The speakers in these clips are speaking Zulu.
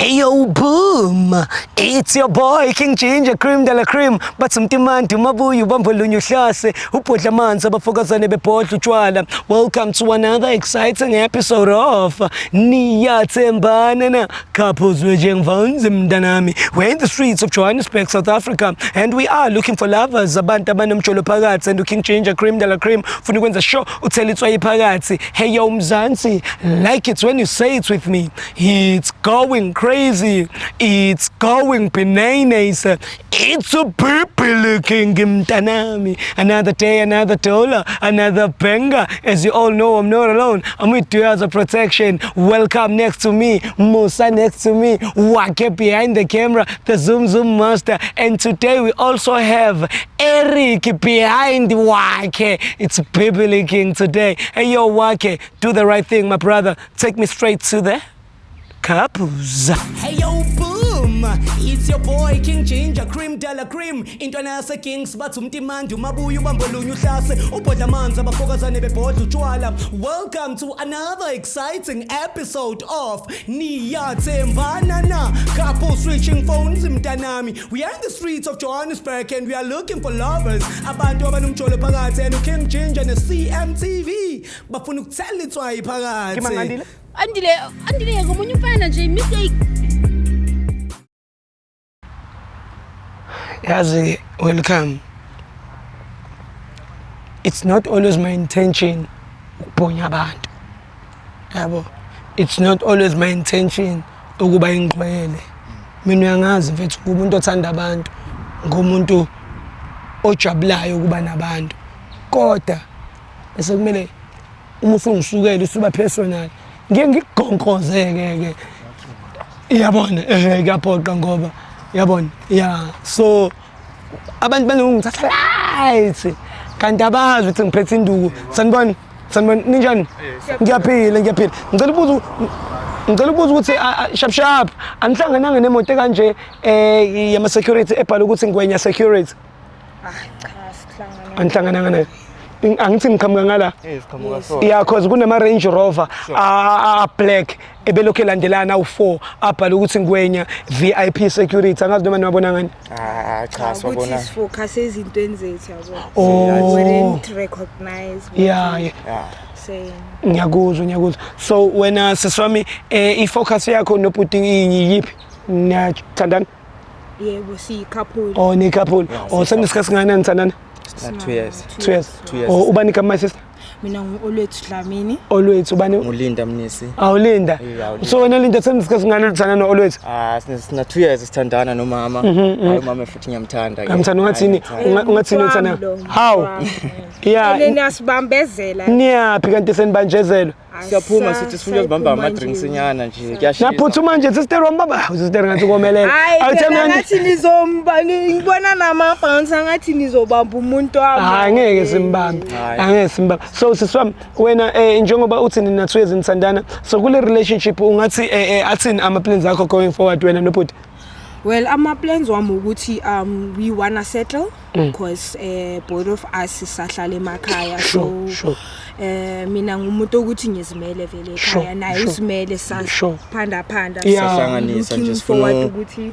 Hey yo, boom! It's your boy King Ginger Cream de la Cream. Bathi mtimandi umabuye ubambo lunye uhlase ubhodla amanzi abafokazane bebhodla utshwala. Welcome to another exciting episode of Niyathembana na Couples Njengvanzi mntanami. We're in the streets of Johannesburg, South Africa, and we are looking for lovers, abantu abanomjolo phakathi, and King Ginger Cream de la Cream ufuna ukwenza sure uthela itswayi phakathi. Hey yo Mzansi, like it when you say it with me. It's going crazy. It's going bananas. It's a people king mntanami. Another day, another dollar, another banger. As you all know, I'm not alone. I'm with Duyaza Protection. Welcome next to me, Musa next to me, Wake behind the camera, the Zoom Zoom Master. And today we also have Eric behind Wake. It's Bibili King today. Hey yo, Wake, do the right thing, my brother. Take me straight to the couples. Hey yo, boom! It's your boy King Ginger Cream de la Cream. Intwana yase Kings bathi umtimandi umabuye ubambo lunye uhlase ubhodla amanzi abafokazane bebhodla utshwala. Welcome to another exciting episode of Niyathembana na Couple Switching Phones mntanami. We are in the streets of Johannesburg and we are looking for lovers. Abantu abanomjolo phakathi and King Ginger ne CMTV bafuna ukuthela itswayi phakathi. Kimangandile? Andile, Andile ngomunye umfana nje mistake. Yazi, welcome. It's not always my intention ukubhonya abantu. Yabo. It's not always my intention ukuba ingqwele. Mina uyangazi mfethu ngumuntu othanda abantu, ngumuntu ojabulayo ukuba nabantu. Kodwa bese kumele uma usungisukela usuba personal, ngeke ngikugonkozeke ke. Iyabona kuyaphoqa ngoba yabona, yeah, so abantu banokungithatha light kanti abazi ukuthi ngiphethe induku. Sanibona, sanibona, ninjani? Ngiyaphila, ngiyaphila. Ngicela ukubuza ukuthi sharp sharp anihlangananga nemoto kanje yama security ebhala ukuthi Ngwenya Security? Ah, cha, sihlangana. Anihlangananga nayo? Angithi ngiqhamuka ngala. Eh, siqhamuka so. Yeah, cause kunama Range Rover a black ebelokhu elandelana awu4 abhala ukuthi Ngwenya VIP Security. Angazi noma niwabona ngani. Ah, cha, Ukuthi siwabona. sifocus ezintweni zethu, yabo. Oh. We didn't recognize what you saying. Ngiyakuzwa, ngiyakuzwa. So wena sisi wami, i-focus yakho nobhuti yiphi? Niyathandana? Yebo, siyi-couple. Oh, ni couple. Oh, senesikhathi singakanani nithandana? Na 2 years. 2 years. 2 years. Oh, ubani igama, my sister? Mina ngu-Olwethu Dlamini. Olwethu ubani? Ngulinda Mnisi. Awulinda. Yeah, Awulinda. So wena Linda, senesikhathi singakanani uthandana no-Olwethu? Ah, sina 2 years sithandana nomama. Hayi, umama futhi ngiyamthanda ke. Ngiyamthanda, ungathini? Hayi, Ungathini uthanda? Lo, Hawu. wami. Yeah. Ene niyasibambezela. Niyaphi kanti senibanjezelwe? Siyaphuma sithi sifuna ukuzibamba ama drinks nyana nje. Kuyashisa. Naphuthuma nje sister wami baba, sister ngathi komelela. Hayi, Awuthembi phela kanti ngathi nizomba, ngibona nama-bounce angathi nizobamba umuntu wami. Hayi, ngeke simbambe. Hayi. Angeke simbambe. So sisi wami wena, njengoba uthi nina 2 years nithandana, so kule relationship ungathi athini ama plans akho going forward wena nobhuti? Well, ama-plans wami ukuthi we wanna settle because both of us sisahlala emakhaya, so mina ngumuntu ukuthi ngizimele vele ekhaya, naye uzimele, saphanda phanda. Siyahlanganisa nje, Looking sifuna forward ukuthi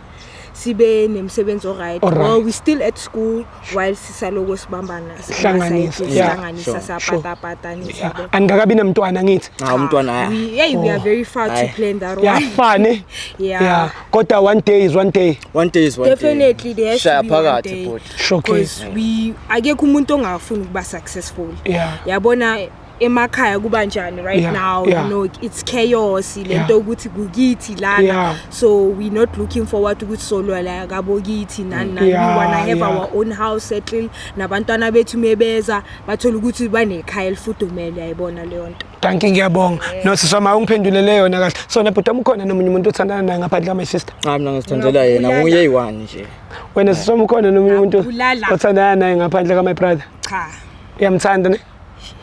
sibe nemsebenzi oright. Alright. Well, we still at school while sisaloko sibambana. Sihlanganisa, yeah. Sihlanganisa, sapatapatanisa. Yeah. Aningakabi namntwana ngithi? Ah, umntwana haya. We, hey, we are very far to Hayi. plan that Yeah, one. fane. Yeah. Yeah. Kodwa one day is one day. One day is one day. Definitely there has Shaya to be one phakathi day. bhuti. Sure. Because we akekho umuntu ongafuni ukuba successful. Yabona emakhaya kuba njani right now, you know it's chaos lento ukuthi kukithi lana, so we not looking forward ukuthi solwela kabo kithi nani nani. We wanna have our own house, settle nabantwana bethu, mebeza bathola ukuthi banekhaya elifudumele, yayibona leyo nto. Thank you, ngiyabonga. No sisi wami, awungiphendulele yona kahle. So nabhuti wami, ukhona nomunye umuntu othandana naye ngaphandle my sister? Cha, mina ngizithandela yena, nguye eyi-one nje. Wena sisi wami, ukhona nomunye umuntu Ngabulala. othandana naye ngaphandle ka my brother? Cha. Uyamthanda ne?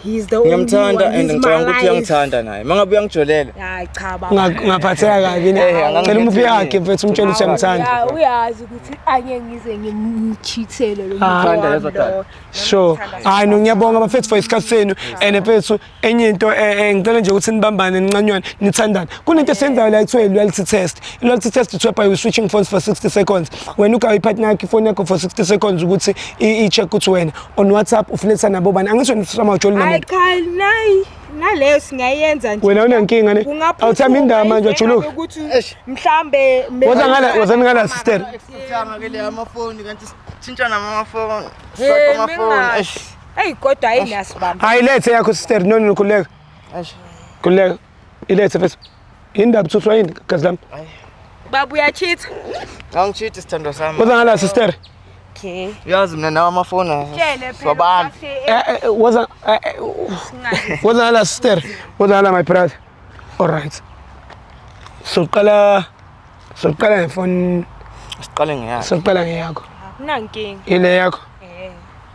He's the only Ngiyamthanda one. and He's my ngicabanga ukuthi life. uyangithanda naye. Mangabe uyangijolela. Hayi cha baba. Ngaphatheka kabi ne. Eh, angangikhetheli. Cela umuphe yakhe mfethu umtshele ukuthi uyamthanda. Ya, uyazi ukuthi angeke ngize ngimchithele lo Ah. muntu Thanda wami lezo lo. dada. Sure. Hayi no, ngiyabonga bafethu for isikhathi senu. And mfethu, enye into, ngicela nje ukuthi nibambane nincanywane nithandane. Kunento esiyenzayo la ekuthiwa i-loyalty test. I-loyalty test it's whereby you switching phones for 60 seconds. Wena ugawe i-partner yakho ifoni yakho for 60 seconds ukuthi i-check ukuthi wena on WhatsApp ufletha nabo bani. Angithi wena usama ujoli Hayi namuntu. cha, nayi naleyo singayenza nje. Wena unenkinga ne? Kungaphuthuma Awuthami indaba manje ize wajuluka. ngabe ukuthi mhlambe Woza ngala, woza ngala sister. Ngithanga ke le amafoni kanti sitshintshana amafoni. Hey, Swap amafoni. mengazi. Eish. Eyi kodwa ayinasibamba. Hayi, lethe yakho sister, no no, khuleka. Eish. Khuleka. Ilethe mfethu. Indaba uthuswa yini gazi lami? Baba uyachitha. Angichithi sithandwa sami. Woza ngala sister. Okay. Uyazi mina nawe amafoni. Tshele phela. Swabani. Woza woza ngala sister. Woza ngala my brother. All right. Soqala ngefoni, Siqale ngeyakhe. soqala ngeyakho. Akunankinga. Ile yakho. Eh.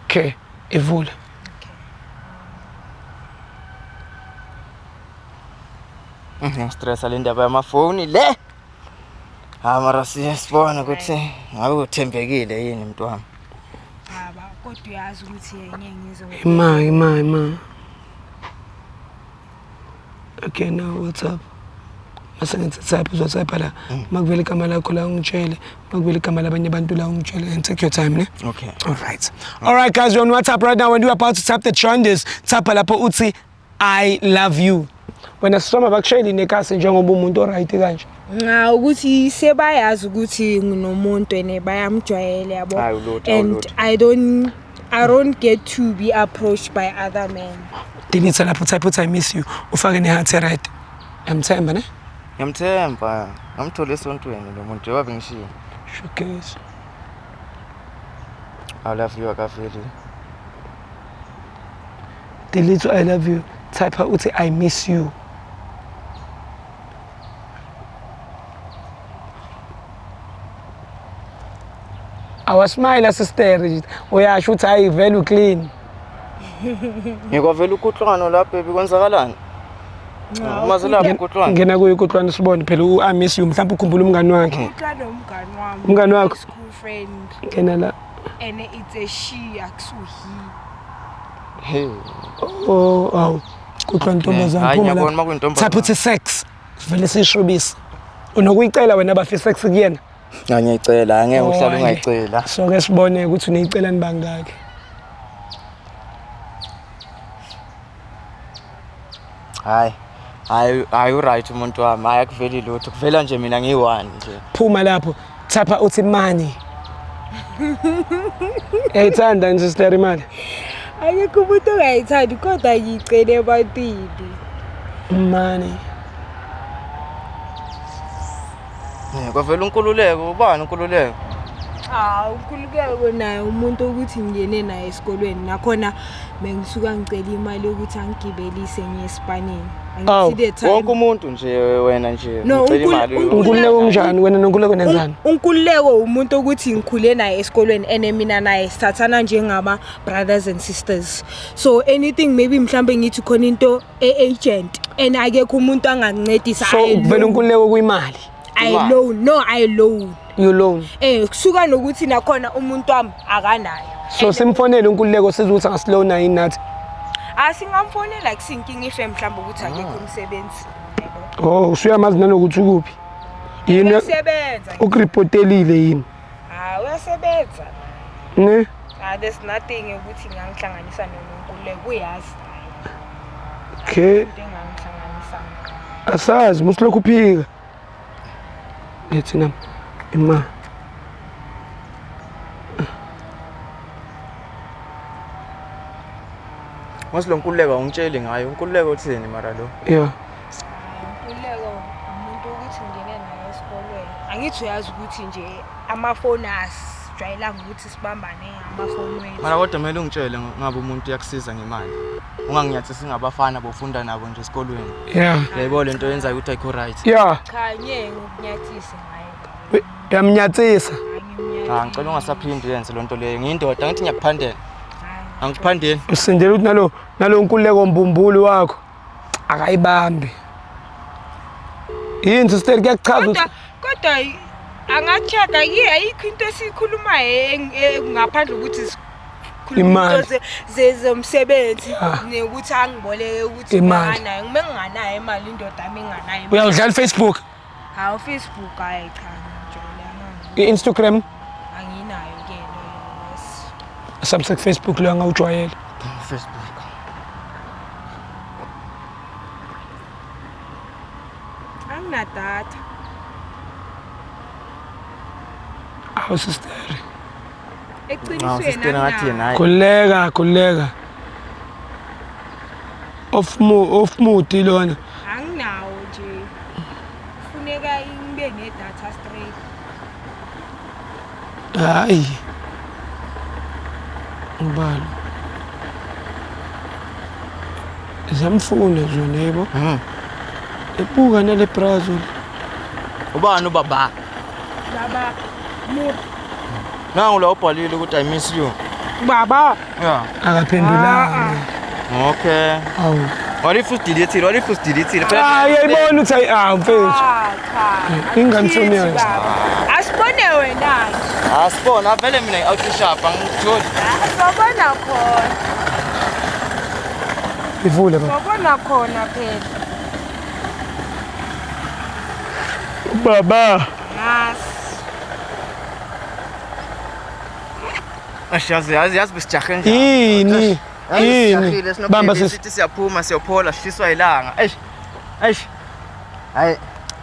Okay, ivula. Ngistressa le ndaba yamafoni le. Ha mara siyasibona ukuthi ngabe uthembekile yini mntu wami. Baba kodwa uyazi ukuthi ngeke ngize. Ima, ima, ima. Okay, now WhatsApp. Mase ngithi type, uzotype la. Makuvela igama lakho la ungitshele, makuvela igama labanye abantu la ungitshele and take your time ne. Okay. All right. All right guys, we're on WhatsApp right now and we're about to tap the trenders. Tap lapho uthi I love you. Wena sisoma bakushayeli nekasi njengoba umuntu oright kanje. Nga ukuthi sebayazi ukuthi nginomuntu ene bayamjwayele yabo. Hayi, ulutho, And ulutho. I don't get to be approached by other men. Delete lapho, type uthi I miss you. Ufake ne heart red. Yamthemba ne? Ngiyamthemba. Ngamthola esontweni lo muntu njengoba bengishiya. Showcase. I love you akaveli. Delete I love you. Type uthi I miss you. Awasmile sister, uyasho ukuthi hayi vele uclean. Ngikwavela ukutlwano la baby, kwenzakalani? Umazi lapho ukutlwano. Ngena kuyo ukutlwana sibone phela u I miss you, mhlawumbe ukhumbula umngani wakhe. Uhlala nomngani wami. Umngani wakho? School friend Ngena la. And it's a she, akusu he. Hey. Oh, awu. Kutlwa ntombazana, Hayi, phuma ngiyabona lapho. uma kuyintombazane. Type uthi sex. Vele sishubisa. Unokuyicela wena bafi sex kuyena. Ngiyayicela, angeke Oh, uhlale hayi. ungayicela. So ke sibone ukuthi uneyicela nibangaki. Hayi. Hayi hayi, uright umuntu wami. Hayi, akuveli lutho. Kuvela nje mina ngiyi-one nje. Phuma lapho. Type uthi money. Uyayithanda nje sister imali. Akekho umuntu ongayithandi kodwa ngiyicele ebantwini. Money. Kwavela unkululeko, ubani unkululeko? Ah, uNkululeko naye umuntu ukuthi ngingene naye esikolweni, nakhona bengisuka ngicela imali yokuthi angigibelise ngiye esipanini. Awu, Angithi the time. Wonke umuntu nje wena nje No, ucela imali. Unkululeko unjani wena nonkululeko nenzani? Unkululeko umuntu ukuthi ngikhule naye esikolweni and mina naye sithathana njengama brothers and sisters. So anything maybe mhlambe ngithi khona into e-agent and akekho umuntu angangincedisa. So I kuvela loan. unkululeko kuyimali. I loan, no, I loan. You loan. Kusuka nokuthi nakhona umuntu wami akanayo. So simfonele unkululeko sizwe ukuthi angasilona yini nathi. Asingamfonela, kusinkinga ife mhlawumbe ukuthi akekho umsebenzi. Yabo. Oh, usuyamazi nanokuthi ukuphi. Yini Uyasebenza. ukuripotelile yini? Ah, uyasebenza. Ne? Ah, there's nothing ukuthi ngangihlanganisa noNkululeko, uyazi. Okay. Into engangihlanganisa naye. Asazi musilokhu uphika. Lethi nami. Ima. Mase lo nkululeko awungitsheli ngayo. Unkululeko uthini mara lo? Yeah. Unkululeko umuntu ukuthi ngingene naye esikolweni. Angithi uyazi ukuthi nje amafoni asijwayelanga ukuthi sibambane amafoni wethu. Mara kodwa kumele ungitshele ngabe umuntu uyakusiza ngemali. Unganginyathisi ngabafana bofunda nabo nje esikolweni. Uyayibona lento oyenzayo ukuthi ayikho right. Cha, ngeke ngikunyatise ngaye. Uyamnyathisa. Ah, ngicela ungasaphindi uyenze lonto leyo. Ngiyindoda, ngithi ngiyakuphandela. Hayi, Angiphandeli. Usindela ukuthi nalo nkululeko mbumbulu wakho akayibambi. Yini sister, kuyakuchaza ukuthi Kodwa angachecka ye, ayikho into esiyikhulumayo ngaphandle ukuthi sikhuluma Imali. into zomsebenzi Ah. nekuthi angiboleke ukuthi Imali. nginganayo, ngime nginganayo imali, indoda yami inganayo imali. Uyawudlala Facebook, Hawu, Facebook, hayi cha, ngijwayelanga. i-Instagram? Anginayo ke leyo, yes. Samse Facebook lo angawujwayela. Facebook. Anginadatha. Awu sister. Awu Eqinisweni sister, ngathi yena hayi. Khuleka, khuleka. Off mo off mood lona. Anginawo nje. Kufuneka ngibe nedatha straight. Hayi. Ubalo. Zamfuna zona yebo. Ebuka nale brazo. Ubani ubaba? Baba mu Nangu la ubhalile ukuthi I miss you. Baba. Yeah. Akaphendulanga. Okay. Awu. What if usidelete? What if usidelete? Ah, uyayibona ukuthi ayi ah mfethu. Ah cha. Ingane ifoni yayo. Baba. Asibone wena nje. Asibona vele mina i-out sharp angitholi. Sobona khona. Ivule baba. Sobona khona phela. Baba. Nas. Eish, yazi yazi yazi besijahe njani. Yini? Yini? Bamba sisi. Sithi siyaphuma siyophola sishiswa ilanga. Eish. Eish. Hayi.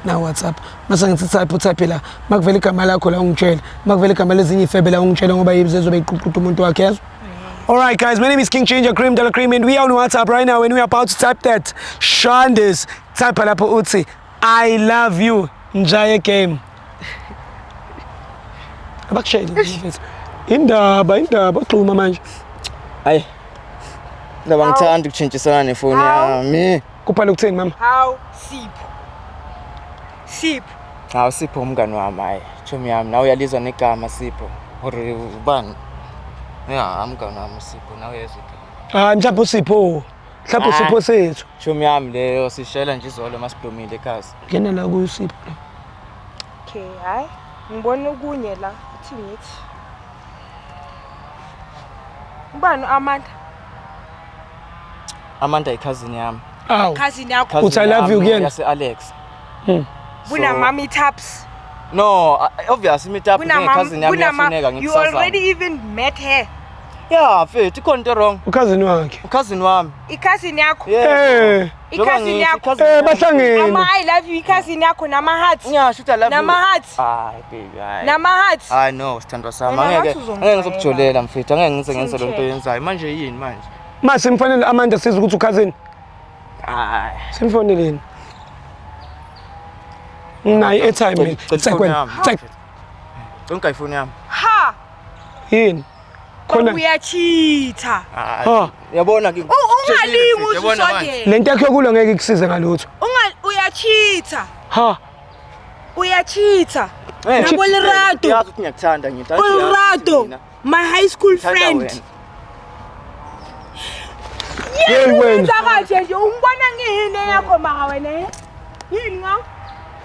Na WhatsApp. Mase ngithi type utype la. Makuvela igama lakho la ungitshela. Makuvela igama lezinye ifebe la ungitshela ngoba yizo ezobe iququda umuntu wakhe yazo. All right guys, my name is King Ginger Cream Della Cream and we are on WhatsApp right now and we are about to type that. Shandes, type lapho uthi I love you. Njaye game. Abakushayeli mfethu. Indaba, indaba uxhuma manje. Hayi. Ndaba ngithanda ukutshintshisana nefoni yami. Kubhala ukuthini mama? Hawu Sipho. Sipho. Hawu Sipho umngani wami hayi. Chomi yami nawe uyalizwa negama Sipho. Or ubani? Ya, umngani wami Sipho nawe uyezwa igama. Ah, mhlawumbe uSipho. Mhlawumbe uSipho sethu. Chomi yami leyo sishela nje izolo masiblomile ekhaya. Ngena la kuyo Sipho. Okay, hayi. Ngibona okunye la. Uthi ngithi. Ubani Amanda? Amanda i-cousin yami. Awu. Cousin yakho. Uthi I love you kuyena? Yase Alex. Kunama meetups. No, obviously meet up Kunama cousin yami kunama iyafuneka you ngikusazana. already even met her. Yeah, mfethu ikhona into wrong. Ukhazini wakhe. Ukhazini wami. I-cousin yakho. Eh. I-cousin yakho. Bahlangene. Ama I love you i-cousin yakho nama hearts. Ngiyasho ukuthi I love you. Nama hearts. Hayi baby, hayi. Nama hearts. Hayi no, sithandwa sami. Wena Angeke ngathi uzongijwayela. angeke ngizokujolela mfethu. Angeke ngize ngenze lento Singitshele. oyenzayo. Manje yini manje? Ma simfonele Amanda sizwe ukuthi ukhazini. Hayi. Simfoneleni. Nginayo i-airtime mina. Cela Tsek ifoni wena. yami. Tsek. Cela ifoni yami. Ha. Yini? Khona Uyachitha. Ha. Uyabona ke. Ungalingi Uyabona manje? uzusondela. Lento yakho yokulwa ngeke ikusize ngalutho. Unga uyachitha. Ha. Uyachitha. Eh, Nabo Lerato. Uyazi ukuthi ngiyakuthanda ngithi. Lerato. My high school Ngithanda friend. wena. Hey wena. Wenza kanje nje ungibona ngiyini eyakho maka wena? Eh? Yini ngawo?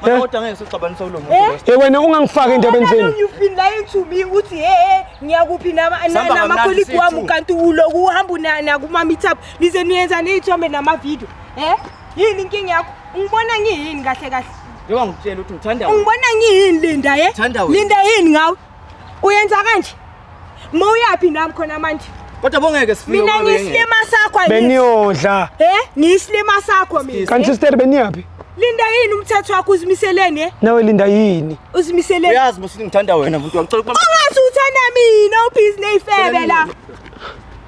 Mana kodwa ngeke sixabanisa kulo muntu. Eh? lo. Hey wena ungangifaki endabeni How zenu. long you've been lying to me uthi hey ngiyakuphi Sihamba nama-colleague kamnandi wami sithu. kanti uloku uhamba nakuma-meetup nize niyenza ney'thombe nama-video eh yini inkinga yakho ungibona ngiyini kahle kahle Njengoba ngikutshela ukuthi ngithanda wena. ungibona ngiyini Linda ye Ngithanda wena. Linda yini ngawe uyenza kanje ma uyaphi nami khona manje Kodwa bongeke sifike mina kube bengeke. ngiyisilima sakho angithi? Beniyodla. Eh ngiyisilima sakho mina Kanti sister beniyaphi? Linda yini umthetho wakho uzimiseleni eh Nawe Linda yini? uzimiseleni Uyazi mos ukuthi ngithanda wena muntu wami. Ngicela ukuba ungathi uthanda mina ubhizi ney'febe la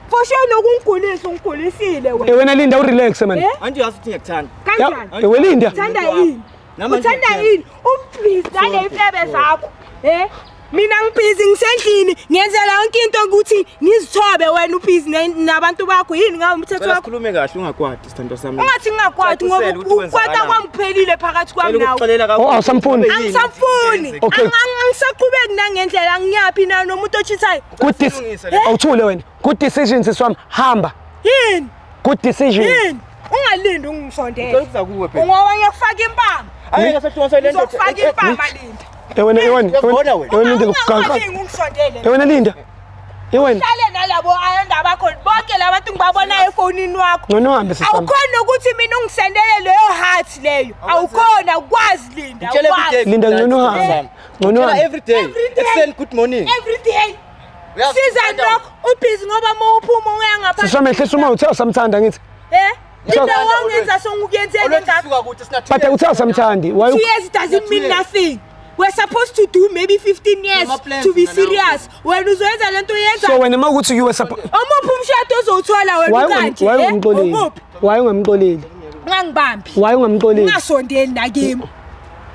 for sure nokungigulisa ungigulisile Eh wena wena Linda urelax man. Eh? Anti uyazi ukuthi ngiyakuthanda. Kanjani Eh we Linda. uthanda yini Namanje uthanda ngiyakuthanda. yini ubhizi naley'febe zakho eh mina ngibhizi ngisendlini ngiyenzela yonke into ukuthi ngizithobe wena ubhizi nabantu bakho yini ngawo umthetho Cela wakho sikhulume kahle ungakwati sithandwa sami. ungathi ngingakwati ngoba Cacisela ukuthi ukwata kwenzakalani. kwami kuphelile phakathi kwami Cela nawe ukuxolela kakhulu. Oh, awusamfuni? Angisamfuni. Okay. Angisaqhubeki nangendlela, ngiyaphi na nomuntu ochithayo? Good Silungise le. Awuthule wena. Good decision, sisi wami, hamba. Yini? Good decision. Yini? Ungalindi ungisondele. Ngicela ukuza kuwe phela. Ungoba ngiyakufaka impama. Angeke sehlukanise le ndoda. Ngizokufaka impama, Linda. Ewena, ewena. Uyazibona wena? Ewena, Linda, kuganqa. Ungalingi ungisondele. Ewena, Linda. Ewena. Hlale nalabo ayanda bakho bonke labantu ngibabonayo efonini wakho. Ngcono uhambe, sisi wami. Awukhona ukuthi mina ungisendele leyo heart leyo. Awukhona ukwazi, Linda. Ngitshela every Awukwazi. day. Linda, ngcono uhambe. Ngcono Ngitshela uhambe. every day. Every day. Ekuseni, good morning. Every day. Uyazi Siza uthanda lokho ubhizi ngoba uma uphuma uya ngaphandle. Sisi wami, ehlisa uma uthe usamthanda ngithi. Eh? Uthanda Linda, wangenza songukuyenzeni Olwethu ngakho. suka kude sina But uthe usamthandi. Why 2 years doesn't mean nothing. We're supposed to do maybe 15 years Nama-plans to be mina nawe. serious. Wena uzoyenza lento oyenza. So wena mawukuthi you were supposed Omuphi umshado ozowuthola wena Why ukanje? why Eh? ungamxoleli? Omuphi? Why ungamxoleli? Ungangibambi. Why ungamxoleli? Ungasondeli nakimi.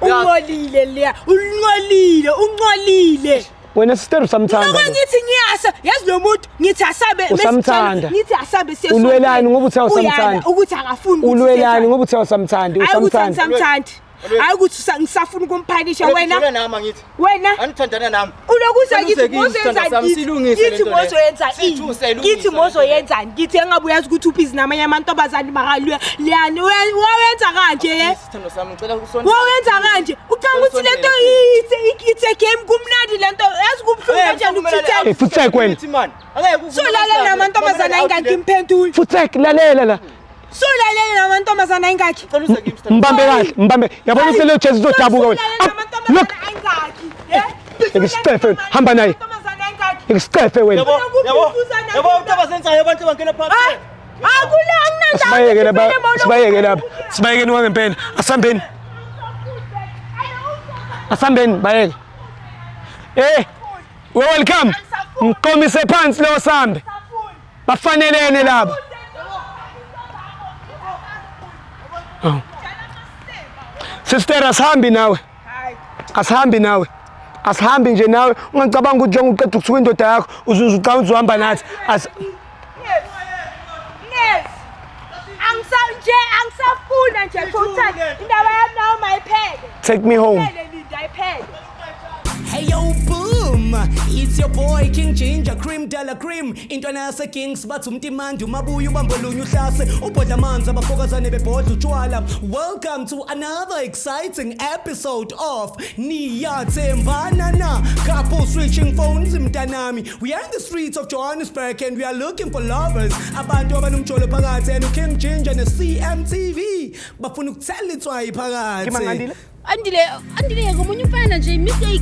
Unqolile leya. Unqolile, unqolile. Wena sister usamthanda. Lokho ngithi ngiyasa, yazi lo muntu ngithi asabe Usamthanda. ngithi asabe siye. Ulwelani ngoba uthe Uyala awusamthandi? ukuthi akafuni ukuthi Ulwelani siyethanda. ngoba uthe awusamthandi? Hayi ukuthi Usamthanda. angisamthandi. Hayi ukuthi ngisafuna ukumphanisha Wena wena. nami angithi. Wena Anithandana nami. ulokuza kithi Uselungise kimi, mozoyenza sithandwa sami, silungise kithi lento le. mozoyenza ini Sithuse, ilungise kithi lento le. mozoyenzani kithi engabe uyazi ukuthi ubhizi namanye amantombazane makalwe liyani wawenza kanje ye Sithandwa sami, ngicela usondele. wawenza kanje ucanga ukuthi lento it's a game, kumnandi lento, yazi kubuhlungu kanjani ukuthithela. Eh, futsek wena. Ngithi man, angeke uvume Sulalela kanjani. namantombazane ayingakhi imphendulo. Futsek, lalela la. Sulalela namantombazane ayingakhi. Ngicela uze kimi, sithandwa. Mbambe kahle, mbambe. Yabona ukuthi leyo jezi izodabuka wena. Sulalela Up, namantombazane look. ayingakhi, eh? Ngisicefe wena. Hamba naye. Namantombazane ayingakhi. Ngisicefe wena. Yabo, yabo. Yabo abantu abazenzayo abantu abangena phakathi. Akula, anginandaba. Sibayeke lapha, sibayeke lapha. Sibayekeni wangempela. Asambeni. Asambeni, bayeke. Eh, we welcome. Ngiqomise phansi lo sambe. Bafanelene laba. Oh. Sister, asihambi nawe. Asihambi nawe. Asihambi nje nawe. Ungacabanga ukuthi njengoba uqeda ukuthuka indoda yakho uzuze ucabanga ukuthi uhamba nathi. As Yes. Angisa nje angisafuna nje total. Indaba yami nawe mayiphele. Take me home. Phele, Linda, ayiphele. Hey yo, boom! It's your boy King Ginger Cream de la Cream. Intwana yase Kings bathi umtimandi umabuye ubambolunye uhlase ubhodla amanzi abafokazane bebhodla utshwala. Welcome to another exciting episode of Niyathembana Na. Couple switching phones, mntanami. We are in the streets of Johannesburg and we are looking for lovers. Abantu abanomjolo phakathi and King Ginger ne CMTV bafuna ukuthela itswayi phakathi. Andile, Andile, ngomunye umfana nje mistake.